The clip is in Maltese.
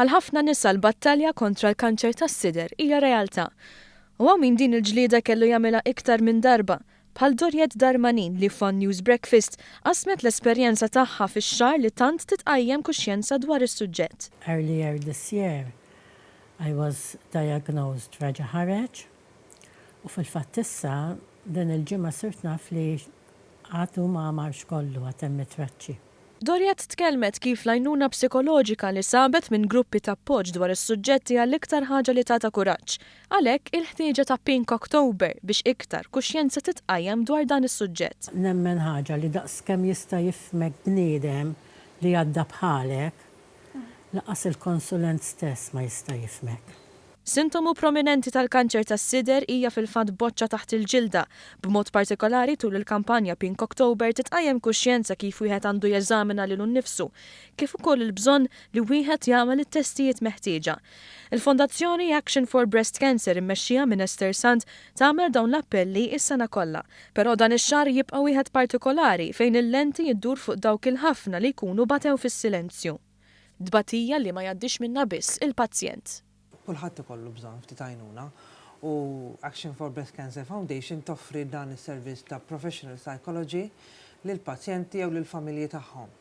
Għal ħafna nisa l-battalja kontra l-kanċer tas-sider hija realtà. U hawn min din il-ġlieda kellu jagħmilha iktar minn darba, bħal Doriette Darmanin li f'One News Breakfast qasmet l-esperjenza tagħha fix-xahar li tant titqajjem kuxjenza dwar is-suġġett. Earlier this year I was diagnosed raġa' ħareġ u fil-fatt issa din il-ġimgħa sirt naf li għadu ma marx kollu għad hemm it-traċċi. Doriette tkellmet kif l-għajnuna psikoloġika li sabet minn gruppi t'appoġġ dwar is-suġġett hija l-iktar ħaġa li tatha kuraġġ. Għalhekk, il-ħtieġa ta' Pink October biex iktar kuxjenza titqajjem dwar dan is-suġġett. Nemmen ħaġa li daqs kemm jista' jifhmek bniedem li għadda bħalek, lanqas il-konsulent stess ma jista' jifhmek. Sintomu prominenti tal-kanċer tas-sider hija fil-fatt boċċa taħt il-ġilda. B'mod partikolari tul il-kampanja Pink October titqajjem kuxjenza kif wieħed għandu jeżamina lilu nnifsu, kif ukoll il-bżonn li wieħed jagħmel it-testijiet meħtieġa. Il-Fondazzjoni Action for Breast Cancer immexxija minn Esther Sant tagħmel dawn l-appelli s-sena kollha. Però dan ix-xahar jibqa' wieħed partikolari fejn il-lenti iddur fuq dawk il-ħafna li jkunu batew fis-silenzju. Tbatija li ma jgħaddix minnha biss il-pazjent. Kulħadd ikollu bżonn ftit għajnuna u Action for Breast Cancer Foundation toffri dan is-servizz ta' professional psychology lill-pazjenti jew lill-familji tagħhom.